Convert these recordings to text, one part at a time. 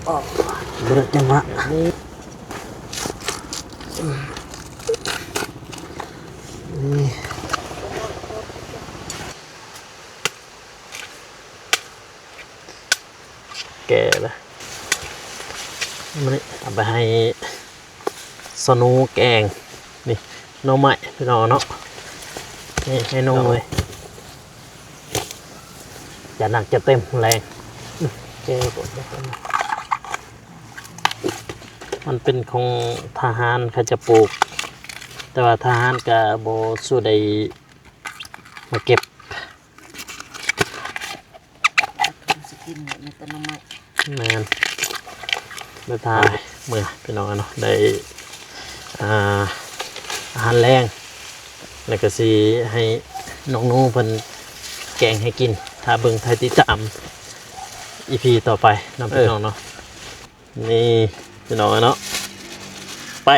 ບໍ່ໄດ້ຈັງຫວະ ນີ້ ແກ່ລະ ມື້ນີ້ເອົາໄປໃຫ້ສະໜູແກງ ນີ້ ໜໍ່ໄມ້ພີ່ນ້ອງເນາະ ນີ້ໃຫ້ນ້ອງເລີຍ ຈັດໜັກຈັດເຕັມແລງ ແກ່ກ່ອນ ມັນເປັນຂອງທະຫານເຂົາຈະປູກ ແຕ່ວ່າທະຫານກະບໍ່ສູ່ໄດ້ມາເກັບ ເພິ່ນຊິກິນແມ່ນແຕ່ໜໍ່ໄມ້ ແມ່ນ ໄດ້ພາເມືອພີ່ນ້ອງເນາະ ໄດ້ ອ່າ ອາຫານແລງ ແລ້ວກະຊິໃຫ້ນ້ອງໜູເພິ່ນແກງໃຫ້ກິນ ຖ້າເບິ່ງ ຖ້າຕິດຕາມ ອີພີ ຕໍ່ໄປເນາະ ເອີ ພີ່ນ້ອງເນາະ. ນີ້ພີ່ນ້ອງເນາະ ໄປ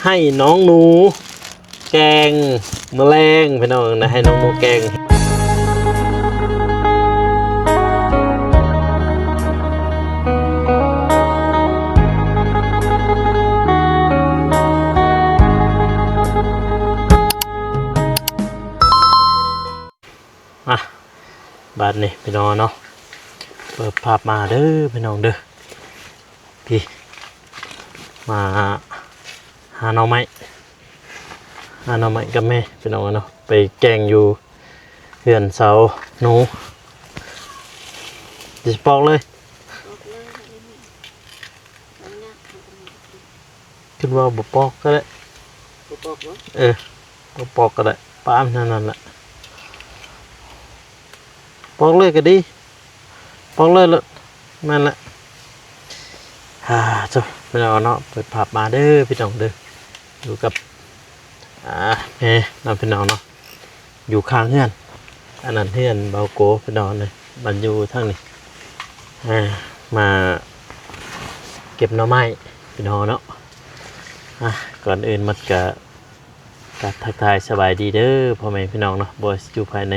ໃຫ້ນ້ອງໜູແກງມື້ແລງ ພີ່ນ້ອງນະ ໃຫ້ນ້ອງໜູແກງ ອ່ະ ບາດນີ້ພີ່ນ້ອງເນາະ ເປີດພາບມາເດີພີ່ນ້ອງເດີ ພີ້ ມາຫາໜໍ່ໄມ້ ຫາໜໍ່ໄມ້ກັບແມ່ພີ່ນ້ອງເນາະ ໄປແກງຢູ່ເຮືອນຊາວໜູ ຊິປອກເລີຍ ປອກເລີຍ ມັນຍາກ ຄິດວ່າບໍ່ປອກກໍໄດ້ ບໍ່ປອກບໍ່? ເອີ ບໍ່ປອກກໍໄດ້ ປາມນັ້ນແຫຼະ ປອກເລີຍກໍດີ ປອກເລີຍລະ ແມ່ນແຫຼະ ອ່າ ໂທ້ ພີ່ນ້ອງເນາະ ເປີດພາບມາເດີພີ່ນ້ອງເດີ ຢູ່ກັບ ອ່າ ແມ່ເນາະ ພີ່ນ້ອງເນາະ ຢູ່ຂ້າງເຮືອນ ອັນນັ້ນເຮືອນເບົາໂກພີ່ນ້ອງເອີຍ ມັນຢູ່ທາງນີ້ ອ່າ ມາເກັບໜໍ່ໄມ້ພີ່ນ້ອງເນາະ ອ່າ ກ່ອນອື່ນໝົດກະ ກະທັກທາຍສະບາຍດີເດີພໍ່ແມ່ພີ່ນ້ອງເນາະ ບໍ່ວ່າຊິຢູ່ພາຍໃນ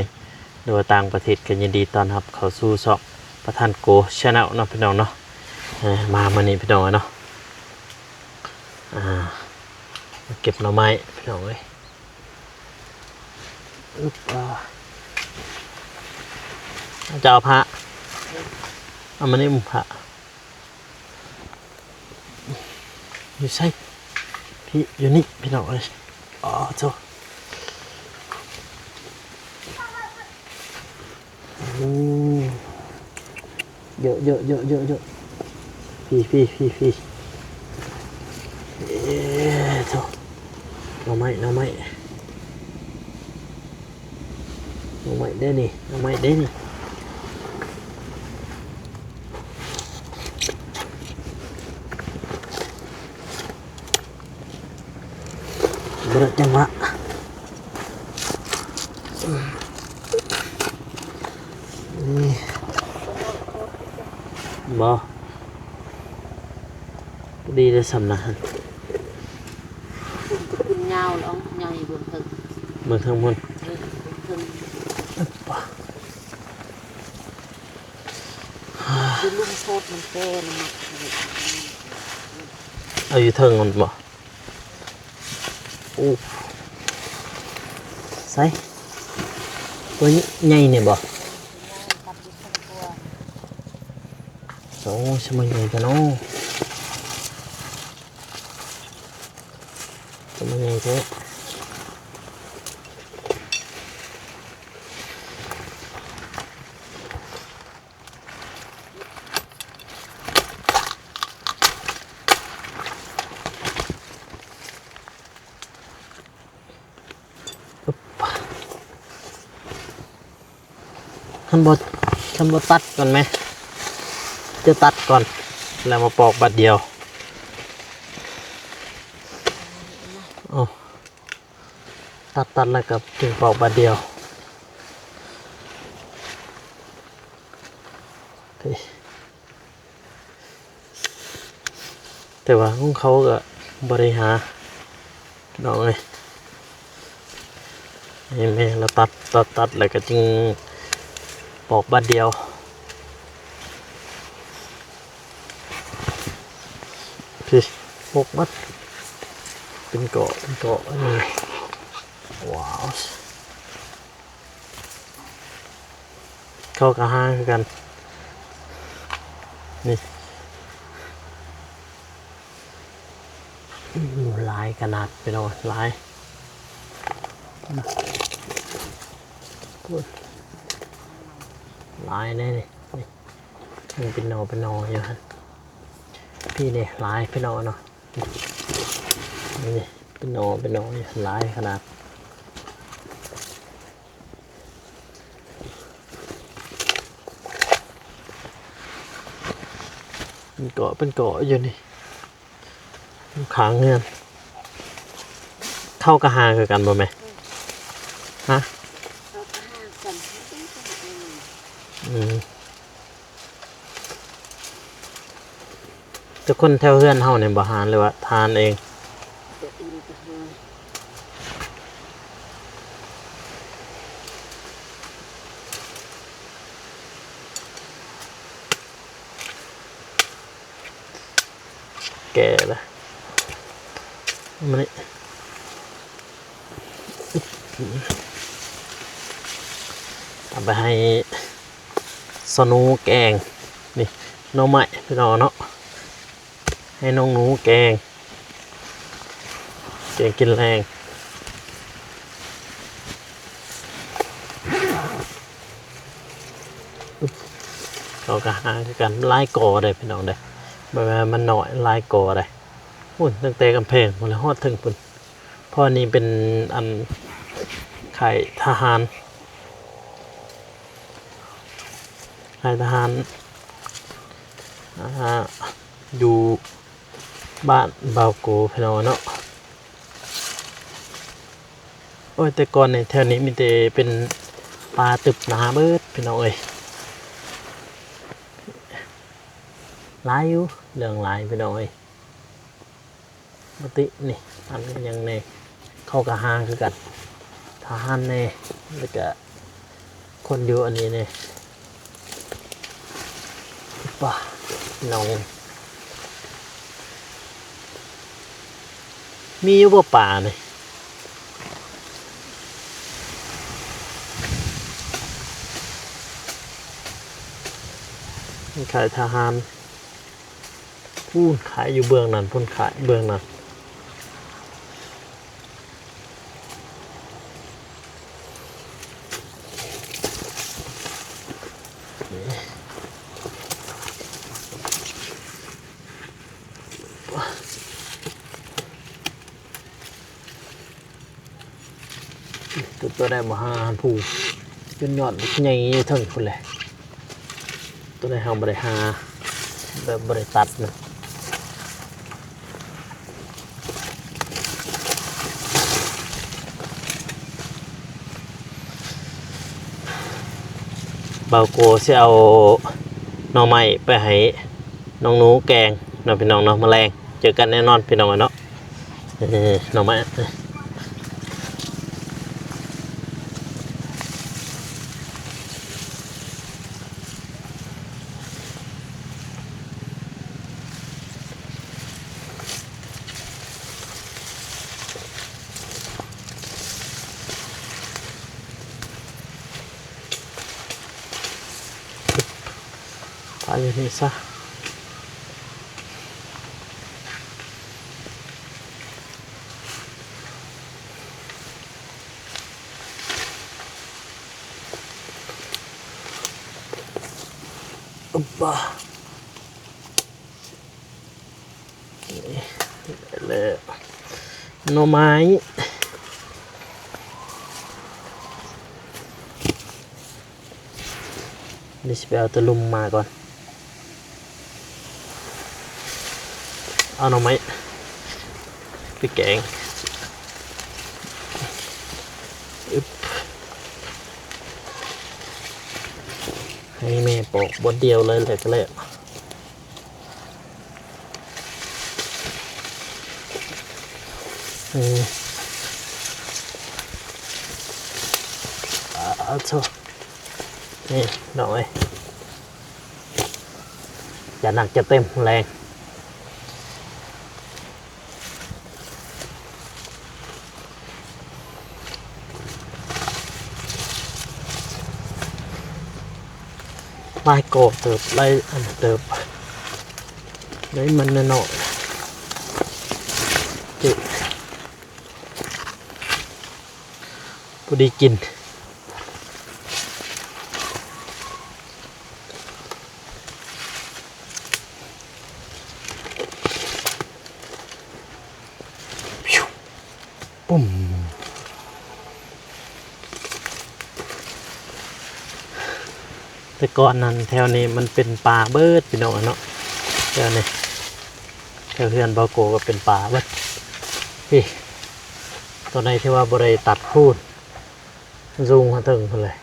ຫຼືວ່າຕ່າງປະເທດ ກະຍິນດີຕ້ອນຮັບເຂົ້າສູ່ຊ່ອງປະທານໂກ Channel ເນາະພີ່ນ້ອງເນາະ ເອີ ມາມື້ນີ້ພີ່ນ້ອງເນາະ ອ່າ ເກັບໜໍ່ໄມ້ພີ່ນ້ອງເອີຍ ອຶບ ອ່າ ຈະເອົາຜ້າ ເອົາມານີ້ ຜ້າ ຢູ່ໃສ? ພີ້ ຢູ່ນີ້ພີ່ນ້ອງເອີຍ ອໍ ໂທ້ ໂອ້ ເຍອະໆໆໆ ພີ້ໆໆ ເອີ ໂທ້ ໜໍ່ໄມ້ ໜໍ່ໄມ້ ໜໍ່ໄມ້ເດ້ນີ້ ໜໍ່ໄມ້ເດ້ນີ້ ບໍ່ໄດ້ຈັງຫວະ ນີ້ ບໍ່ ພໍດີໄດ້ສ່ຳນະ ເປັນຍາວແລ້ວ ໃຫຍ່ເບິ່ງເທິງ ເບິ່ງເທິງພຸ້ນ ເອີ ເບິ່ງເທິງ ອຶບ ຢູ່ລຸ່ມໂພດມັນແກ່ ມັນມັກ ເອົາຢູ່ເທິງພຸ້ນບໍ່? ໂອ້ ໃສ ຕົວໃຫຍ່ນີ້ບໍ່? ໂອ້ ຊິມາໃຫຍ່ແທ້ເນາະ ຊິມາໃຫຍ່ແທ້. ຄັນບໍ່ ຄັນບໍ່ຕັດກ່ອນແມ ຈະຕັດກ່ອນ ແລ້ວມາປອກບາດດຽວ. ເອົາ ຕັດ ຕັດແລ້ວກໍຈຶ່ງປອກບາດດຽວ. ແຕ່ວ່າຂອງເຂົາກໍບໍ່ໄດ້ຫາ ພີ່ນ້ອງເອີຍ. ໃຫ້ແມ່ລາວຕັດ ຕັດ ຕັດແລ້ວກໍຈຶ່ງປອກບາດດຽວ. ຕິ ຫົກມັດ ເປັນເກາະ ເປັນເກາະ ນີ້ ວ້າວ ເຂົາກໍຫາຄືກັນ ນີ້ ໂອ້ ຫຼາຍຂະໜາດ ພີ່ນ້ອງ ຫຼາຍ ຫຼາຍແນ່ນີ້ ນີ້ ຍັງເປັນໜໍ່ເປັນໜໍ່ຢູ່ຫັ້ນ ພີ້ເດ້ ຫຼາຍ ພີ່ນ້ອງເນາະ ນີ້ເປັນໜໍ່ເປັນໜໍ່ຢູ່ ຫຼາຍຂະໜາດ ເປັນເກາະເປັນເກາະຢູ່ນີ້ ຂ້າງເຮືອນ ເຂົາກໍຫາຄືກັນບໍ່ແມ່? ຮະ? ເຂົາກໍຫາກັນ ອືມ ແຕ່ຄົນແຖວເຮືອນເຮົານີ້ບໍ່ຫາ ຫຼືວ່າທານເອງ? ແກ່ລະ ມານີ້ ເອົາໄປໃຫ້ສະໜູແກງ ນີ້ ໜໍ່ໄມ້ ພີ່ນ້ອງເນາະ ໃຫ້ນ້ອງໜູແກງ ແກງກິນແລງ ເຂົາກໍຫາຄືກັນ ຫຼາຍກໍໄດ໋ ພີ່ນ້ອງເດີ ບໍ່ແມ່ນມັນໜ້ອຍ ຫຼາຍກໍໄດ໋ ໂອ້ຍ ຕັ້ງແຕ່ກຳແພງພຸ້ນແຫຼະ ຮອດເທິງພຸ້ນ ເພາະອັນນີ້ເປັນອັນຄ້າຍທະຫານ ຄ້າຍທະຫານ ອ່າ ຢູ່ບ້ານບ່າວໂກ ພີ່ນ້ອງເນາະ ໂອ້ຍ ແຕ່ກ່ອນນີ້ແຖວນີ້ມີແຕ່ເປັນປ່າຕຶບໜາເບິດ ພີ່ນ້ອງເອີຍ ຫຼາຍຢູ່ ເລື່ອງຫຼາຍ ພີ່ນ້ອງເອີຍ. ປະຕິນີ້ ອັນນີ້ຫຍັງແດ່ ເຂົາກໍຫາຄືກັນ ທະຫານແດ່ ແລ້ວກະຄົນຢູ່ອັນນີ້ແດ່ ປາ ນ້ອງ ມີຢູ່ບໍ່ປານີ້? ມີຂາຍທະຫານ. ພຸ້ນຂາຍຢູ່ເບື້ອງນັ້ນ ພຸ້ນຂາຍເບື້ອງນັ້ນ ຕົວ ຕົວໃດບໍ່ຫາ ຜູ້ຈົນຍອດໃຫຍ່ເທິງພຸ້ນແຫຼະ ຕົວໃດເຮົາບໍ່ໄດ້ຫາ ແບບບໍ່ໄດ້ຕັດນະ ບ່າວໂກຊິເອົາໜໍ່ໄມ້ໄປໃຫ້ນ້ອງໜູແກງເນາະ ພີ່ນ້ອງເນາະ ມື້ແລງເຈີກັນແນ່ນອນ ພີ່ນ້ອງເອີຍເນາະ. ເອີ ໜໍ່ໄມ້ ປະຢູ່ນີ້ຊະ. ອຸບບາ ນີ້ ໄດ້ແລ້ວ ໜໍ່ໄມ້ ດຽວຊິໄປເອົາແຕ່ລຸ່ມມາກ່ອນ ເອົາໜໍ່ໄມ້ໄປແກງ ອຶບ ໃຫ້ແມ່ປອກບ່ອນດຽວເລີຍ ແລ້ວກໍແລ້ວ. ເອີ ອາ ໂທ້ ນີ້ນ້ອງເອີຍ ຈັດໜັກຈັດເຕັມແລງ ຫຼາຍກອກເຕີບ ຫຼາຍອັນເຕີບ ໄດ້ມັນນ້ອຍໆ ເອີ ພໍດີກິນ. ປຸ້ມ ແຕ່ກ່ອນນັ້ນແຖວນີ້ມັນເປັນປ່າເບິດ ພີ່ນ້ອງເນາະ. ແຖວນີ້ ແຖວເຮືອນບ່າວໂກກໍເປັນປ່າເບິດ. ພີ້ ຕອນໃດທີ່ວ່າບໍ່ໄດ້ຕັດພູນ ສູງຫາເທິງພຸ້ນເລີຍ.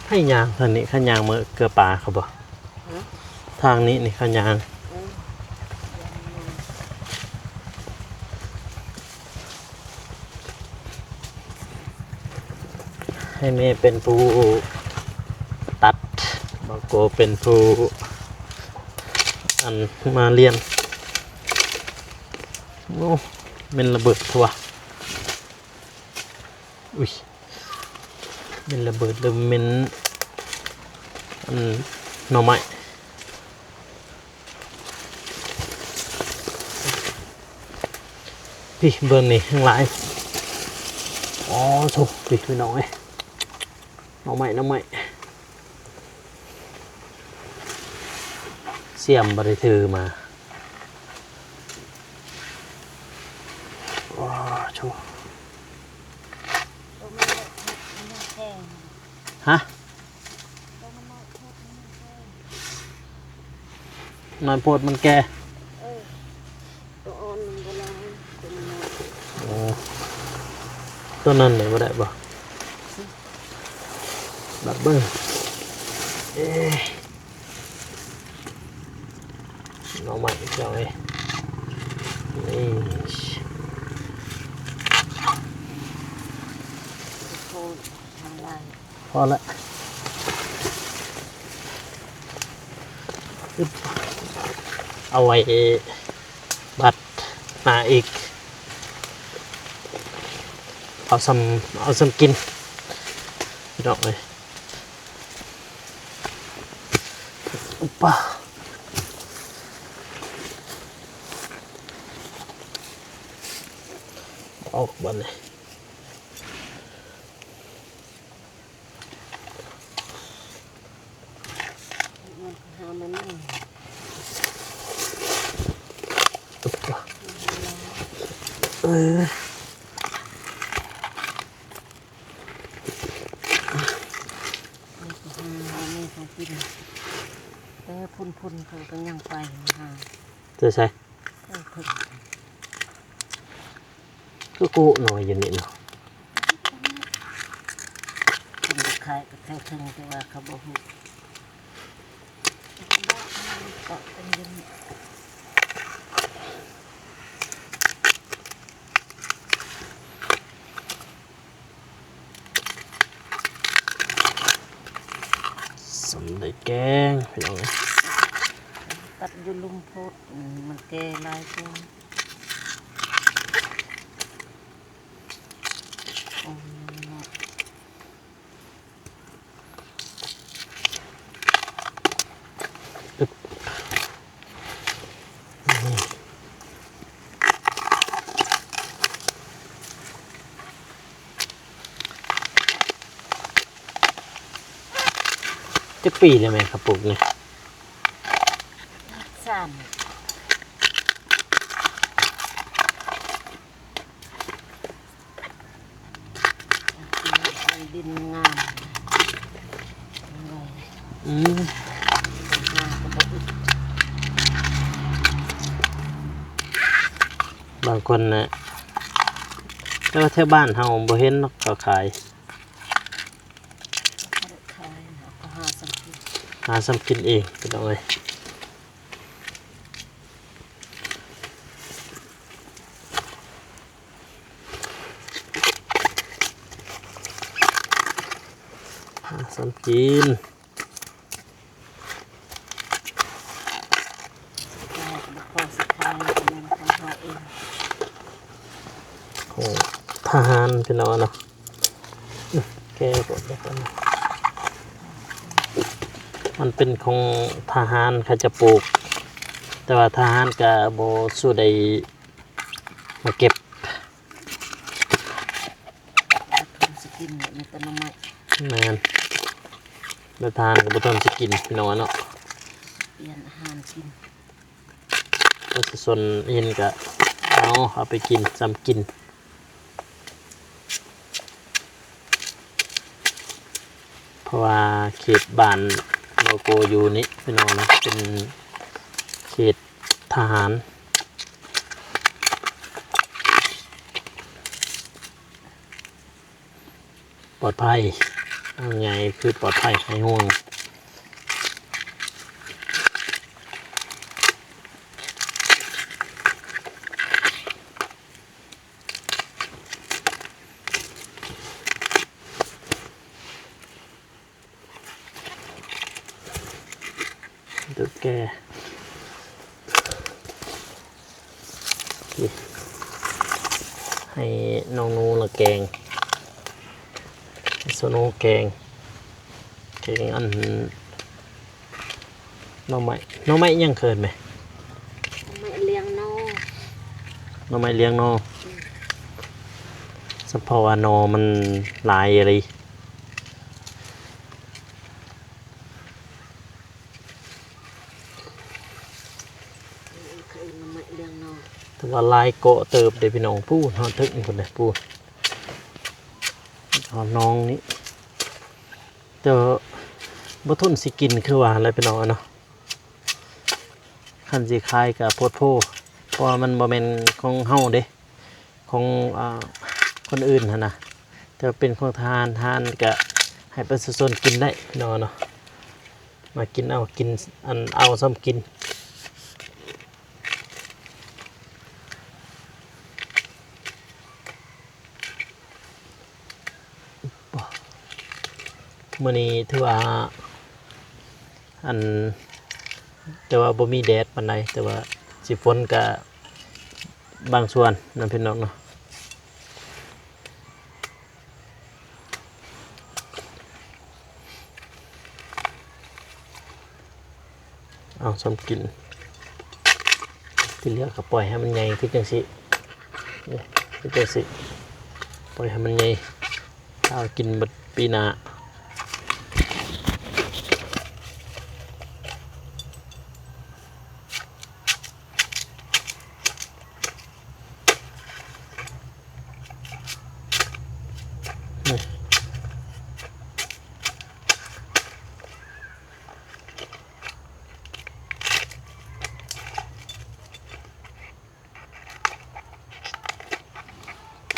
ໃຫ້ຍ່າງທາງນີ້ ຂ້າຍ່າງມາເກືອປາເຂົາບໍ່? ຮະ? ທາງນີ້ນີ້ ຂ້າຍ່າງ ເອີ ໃຫ້ແມ່ເປັນຜູ້ຕັດ ບ່າວໂກເປັນຜູ້ ອັນ ມາລຽນ. ໂອ້ ແມ່ນລະເບີດເທາະວ່າ ອຸ້ຍ ແມ່ນລະເບີດ ຫຼືແມ່ນ ອັນ ໜໍ່ໄມ້? ພີ້ ເບິ່ງນີ້ ແຮງຫຼາຍ. ອໍ ໂທ້ ພີ້ ພີ່ນ້ອງເອີຍ ໜໍ່ໄມ້ ໜໍ່ໄມ້ ສຽມບໍ່ໄດ້ຖືມາ. ວ້າ ໂທ້ ໂຕມັນນ້ອຍໂພດ ມັນຍັງແກ່ ຮະ? ໂຕມັນນ້ອຍໂພດ ມັນຍັງແກ່ ນ້ອຍໂພດມັນແກ່. ເອີ ໂຕອ່ອນມັນບໍ່ຫຼາຍ ໂຕມັນນ້ອຍ. ໂອ້ ໂຕນັ້ນນີ້ບໍ່ໄດ້ບໍ່? ບັດເບິ່ງ ເອີ ໜໍ່ໄມ້ ພີ່ນ້ອງເອີຍ ນີ້ ໂອ້ ທາງຫຼາຍ ພໍລະ ອຶບ ເອົາໄວ້ບັດໜ້າອີກ ເອົາສ່ຳ ເອົາສ່ຳກິນ ພີ່ນ້ອງເອີຍ. ອຸປະ ອອກບັດນີ້ ມັນຫາມັນນັ້ນ ອຸປະ ເອີ. ນີ້ກໍຫາ ອັນນີ້ຂອງກິນ ແຕ່ພຸ້ນໆ ເຂົາກໍຍັງໄປຫາ ແຕ່ໃສ? ເທິງ ຄືກຸນ້ອຍຢູ່ນີ້ເນາະ ເພິ່ນກໍຂາຍກໍແຖວເທິງ ແຕ່ວ່າເຂົາບໍ່ຮູ້. ສ່ຳໄດ້ແກງ ພີ່ນ້ອງເອີຍ ຕັດຢູ່ລຸ່ມໂພດ ມັນແກ່ຫຼາຍກວ່າ ໂອ້ຍ ເນາະ. ຈັກປີແລ້ວແມ່ ເຂົາປູກນີ້? ສາມ. ດິນງາມ ອືມ ບາງຄົນນະ ແຕ່ວ່າແຖວບ້ານເຮົາບໍ່ເຫັນເນາະ ເຂົາຂາຍ ຂາຍ ເຮົາກໍຫາສ່ຳກິນ ຫາສ່ຳກິນເອງ ພີ່ນ້ອງເອີຍ. ຫາສ່ຳກິນ ພໍຊິຂາຍ ແມ່ນຂອງເຮົາເອງ ຂອງທະຫານພີ່ນ້ອງເນາະ. ແກະກ່ອນ ແກະກ່ອນ. ມັນເປັນຂອງທະຫານເຂົາຈະປູກ ແຕ່ວ່າທະຫານກະບໍ່ສູ່ໄດ້ມາເກັບ. ຄົນຊິກິນແຕ່ໜໍ່ໄມ້. ແມ່ນ. ແລ້ວທະຫານກໍບໍ່ທັນຊິກິນພີ່ນ້ອງເນາະ. ປ່ຽນອາຫານກິນ. ປະຊາຊົນເຫັນກະເອົາ ເອົາໄປກິນ ຊ່ຳກິນ. ເພາະວ່າເຂດບ້ານບໍ່ໂກຢູ່ນີ້ພີ່ນ້ອງເນາະ ເປັນເຂດທະຫານ. ປອດໄພ ເອົາງ່າຍຄືປອດໄພ ຫາຍຫ່ວງ. ເດີແກ່ ໃຫ້ນ້ອງໜູລະແກງ ໂຊໂນແກງ ແກງອັນ ໜໍ່ໄມ້ ໜໍ່ໄມ້ຫຍັງເອີ້ນແມ? ໜໍ່ໄມ້ລຽງໜໍ່. ໜໍ່ໄມ້ລຽງໜໍ່. ອືມ. ສະເພາະວ່າໜໍ່ມັນຫຼາຍອີ່ຫຼີ. ເອີ້ນໜໍ່ໄມ້ລຽງໜໍ່. ແຕ່ວ່າຫຼາຍເກາະເຕີບເດ້ພີ່ນ້ອງ. ປູ້ນ ຮອດເທິງພຸ້ນເດ້ ປູ້ນ ຮອດໜອງນີ້. ແຕ່ວ່າບໍ່ທົນຊິກິນຄືວ່າແຫຼະພີ່ນ້ອງເນາະ. ຄັນຊິຂາຍກໍໂພດໂພ ເພາະວ່າມັນບໍ່ແມ່ນຂອງເຮົາເດ້ ຂອງ ອ່າ ຄົນອື່ນຫັ້ນນະ ແຕ່ວ່າເປັນຂອງທະຫານ ທະຫານກໍໃຫ້ປະຊາຊົນກິນໄດ້ເນາະ ເນາະ ມາກິນເອົາ ກິນ ອັນ ເອົາຊ່ຳກິນ. ມື້ນີ້ຖືວ່າ ອັນ ແຕ່ວ່າບໍ່ມີແດດປານໃດ ແຕ່ວ່າຊິຝົນກະບາງສ່ວນນະພີ່ນ້ອງເນາະ. ເອົາຊ່ຳກິນ ທີ່ເຫຼືອກໍປ່ອຍໃຫ້ມັນໃຫຍ່ຄືຈັ່ງຊີ້ ນີ້ ຄືຈັ່ງຊີ້ ປ່ອຍໃຫ້ມັນໃຫຍ່ ຖ້າກິນເບິດປີໜ້າ.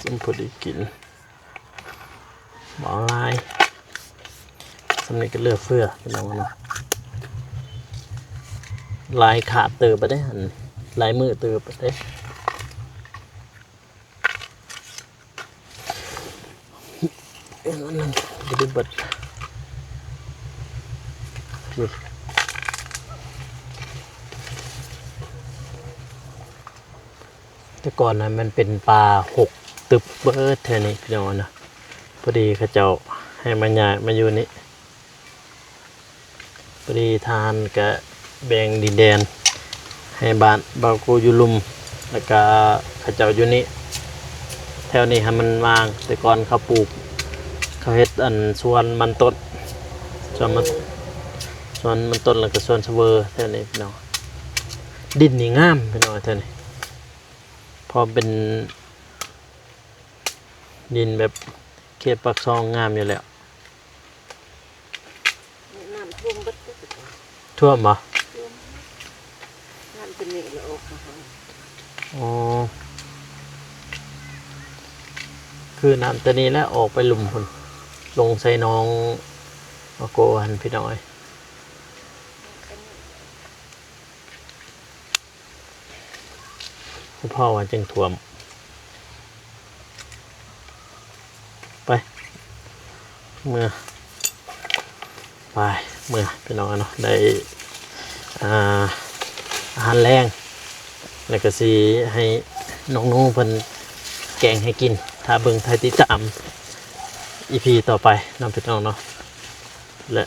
ຊິພໍດີກິນ ບໍ່ເອົາຫຼາຍ ຊ່ຳນີ້ກໍເຫຼືອເຟືອພີ່ນ້ອງເນາະ. ຫຼາຍຂາດເຕີບແລ້ວເດ້ ອັນ ຫຼາຍມື້ເຕີບແລ້ວເດ້. ອັນນັ້ນບໍ່ໄດ້ເບິດ ແຕ່ກ່ອນນະມັນເປັນປ່າຮົກຕຶບເບິດແຖວນີ້ພີ່ນ້ອງເນາະ. ພໍດີເຂົາເຈົ້າໃຫ້ມາຍ້າຍມາຢູ່ນີ້ ພໍດີທະຫານກະແບ່ງດິນແດນໃຫ້ບ້ານບ່າວກູຢູ່ລຸ່ມ ແລ້ວກະເຂົາເຈົ້າຢູ່ນີ້. ແຖວນີ້ໃຫ້ມັນວ່າງ ແຕ່ກ່ອນເຂົາປູກ ເຂົາເຮັດອັນສວນມັນຕົ້ນ ສວນມັນ ສວນມັນຕົ້ນ ແລ້ວກະສວນສະເຫວີແຖວນີ້ເນາະ. ດິນນີ້ງາມພີ່ນ້ອງແຖວນີ້ ເພາະເປັນ ດິນແບບເຂດປາກຊ່ອງງາມຢູ່ແລ້ວ. ນ້ຳຖ້ວມເບິດ ຖ້ວມບໍ່? ຖ້ວມ ນ້ຳຕົວນີ້ລະອອກມາຫາ. ອໍ ຄືນ້ຳຕົວນີ້ແຫຼະອອກໄປລຸ່ມພຸ້ນ ລົງໃສ່ໜອງອາໂກຫັ້ນພີ່ນ້ອງເອີຍ. ສະເພາະວ່າຈຶ່ງຖ້ວມ ໄປ ເມືອ ໄປ ເມືອ ພີ່ນ້ອງເນາະ. ໄດ້ ອ່າ ອາຫານແລງ ແລ້ວກໍຊິໃຫ້ນ້ອງໜູເພິ່ນ ແກງໃຫ້ກິນ. ຖ້າເບິ່ງ ຖ້າຕິດຕາມອີພີຕໍ່ໄປເນາະ ພີ່ນ້ອງເນາະ. ແລະ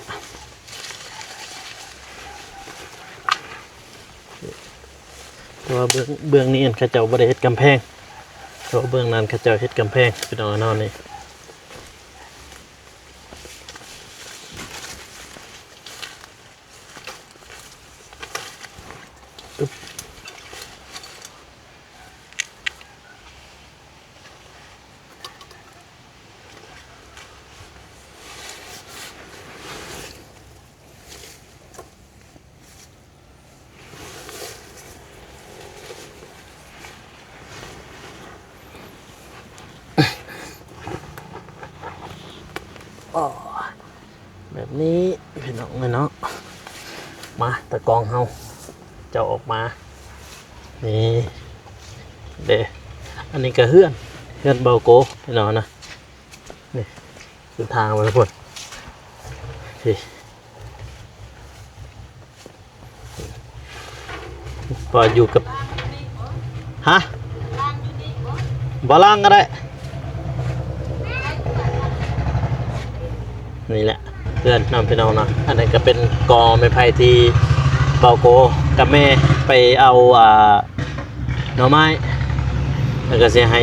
ແຕ່ວ່າເບື້ອງ ເບື້ອງນີ້ເຂົາເຈົ້າບໍ່ໄດ້ເຮັດກຳແພງ, ແຕ່ວ່າເບື້ອງນັ້ນເຂົາເຈົ້າເຮັດກຳແພງ ພີ່ນ້ອງເນາະ. ນີ້ ອໍ ແບບນີ້ພີ່ນ້ອງເອີຍເນາະ. ມາ ຕາກ້ອງເຮົາ ເຈົ້າອອກມາ. ນີ້ເດ້ ອັນນີ້ກະເຮືອນ ເຮືອນເບົາໂກພີ່ນ້ອງນະ. ນີ້ ເສັ້ນທາງໄປພຸ້ນ ນີ້ ພໍຢູ່ກັບ ຮະ ບໍ່ລ້າງກໍໄດ້. ນີ້ແຫຼະເຮືອນເນາະ ພີ່ນ້ອງເນາະ. ອັນນັ້ນກໍເປັນກໍໄມ້ໄຜ່ທີ່ເບົາໂກກັບແມ່ໄປເອົາ ອ່າ ໜໍ່ໄມ້ ແລ້ວກໍຊິໃຫ້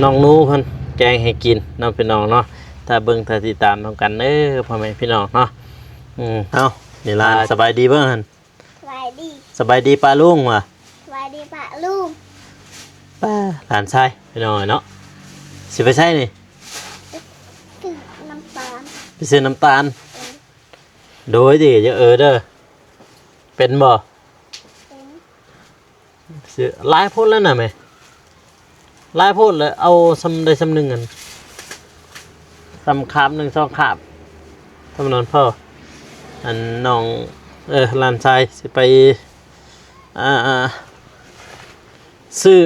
ນ້ອງໜູເພິ່ນແກງໃຫ້ກິນເນາະ ພີ່ນ້ອງເນາະ. ຖ້າເບິ່ງ ຖ້າຕິດຕາມນຳກັນເດີ ພໍ່ແມ່ພີ່ນ້ອງເນາະ. ອືມ ເອົ້າ ນີ້ຫຼານ ສະບາຍດີເບິ່ງຫັ້ນ. ສະບາຍດີ ສະບາຍດີປ້າລຸງວ່າ ສະບາຍດີປ້າລຸງ. ປ້າ ຫຼານຊາຍພີ່ນ້ອງເນາະ. ຊິໄປໃສນີ້? ຊື້ນ້ຳຕານ ໄປຊື້ນ້ຳຕານ. ເອີ ໂດຍ ດີ ຢ່າເອີເດີ. ເປັນບໍ່? ເປັນ. ຊື້ຫຼາຍໂພດແລ້ວນະແມ່. ຫຼາຍໂພດແລ້ວ ເອົາສ່ຳໃດສ່ຳໜຶ່ງຫັ້ນ ສ່ຳຄາບໜຶ່ງສອງຄາບ ສ່ຳນັ້ນພໍ. ອັນນ້ອງ ເອີ ຫຼານຊາຍຊິໄປ ອ່າ ຊື້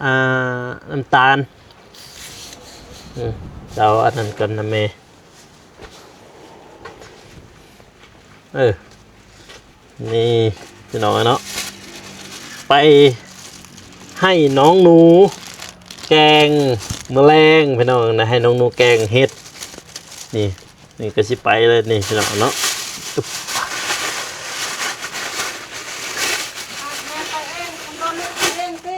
ອ່າ ນ້ຳຕານ. ອືມ ເອົາອັນນັ້ນກ່ອນນະແມ່. ເອີ ນີ້ພີ່ນ້ອງເນາະ ໄປໃຫ້ນ້ອງໜູແກງມື້ແລງພີ່ນ້ອງນະ, ໃຫ້ນ້ອງໜູແກງເຫັດ. ນີ້ ນີ້ກໍຊິໄປເລີຍນີ້ພີ່ນ້ອງເນາະ. ແມ່ໄປເອງ ຄັນບໍ່ແມ່ໄປເອງຕິ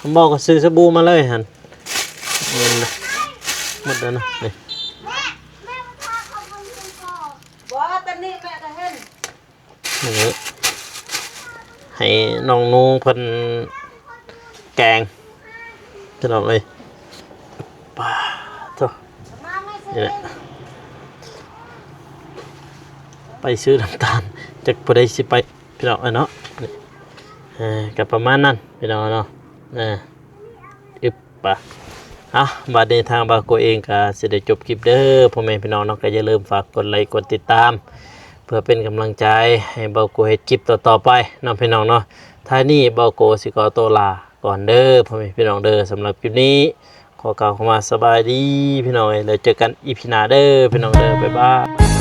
ຄັນບໍ່ກໍຊື້ສະບູມາເລີຍຫັ້ນ. ແມ່ນນະ ໝົດແລ້ວນະນີ້. ບໍ່ ຕອນນີ້ແມ່ກໍເຫັນ ນີ້ ໃຫ້ນ້ອງໜູເພິ່ນແກງ ພີ່ນ້ອງເອີຍ. ປາໂທ້ ນີ້ແຫຼະ ໄປຊື້ນ້ຳຕານ ຈັກຜູ້ໃດຊິໄປ ພີ່ນ້ອງເອີຍເນາະ. ນີ້ ເອີ ກໍປະມານນັ້ນ ພີ່ນ້ອງເນາະ. ເອີ ອຶບ ປະ ເອົາ ບາດນີ້ທາງບ່າວໂກເອງກໍຊິໄດ້ຈົບຄລິບເດີ ພໍ່ແມ່ພີ່ນ້ອງເນາະ. ກໍຢ່າລືມຝາກກົດໄລກົດຕິດຕາມ ເພື່ອເປັນກຳລັງໃຈໃຫ້ບ່າວໂກເຮັດຄລິບຕໍ່ໆໄປເນາະ ພີ່ນ້ອງເນາະ. ທ້າຍນີ້ບ່າວໂກຊິຂໍໂຕລາກ່ອນເດີ ພໍ່ແມ່ພີ່ນ້ອງເດີ. ສຳລັບຄລິບນີ້ ຂໍກ່າວຄຳວ່າສະບາຍດີພີ່ນ້ອງເອີຍ ແລ້ວເຈີກັນອີພີໜ້າເດີພີ່ນ້ອງເດີ. ບາຍບາຍ.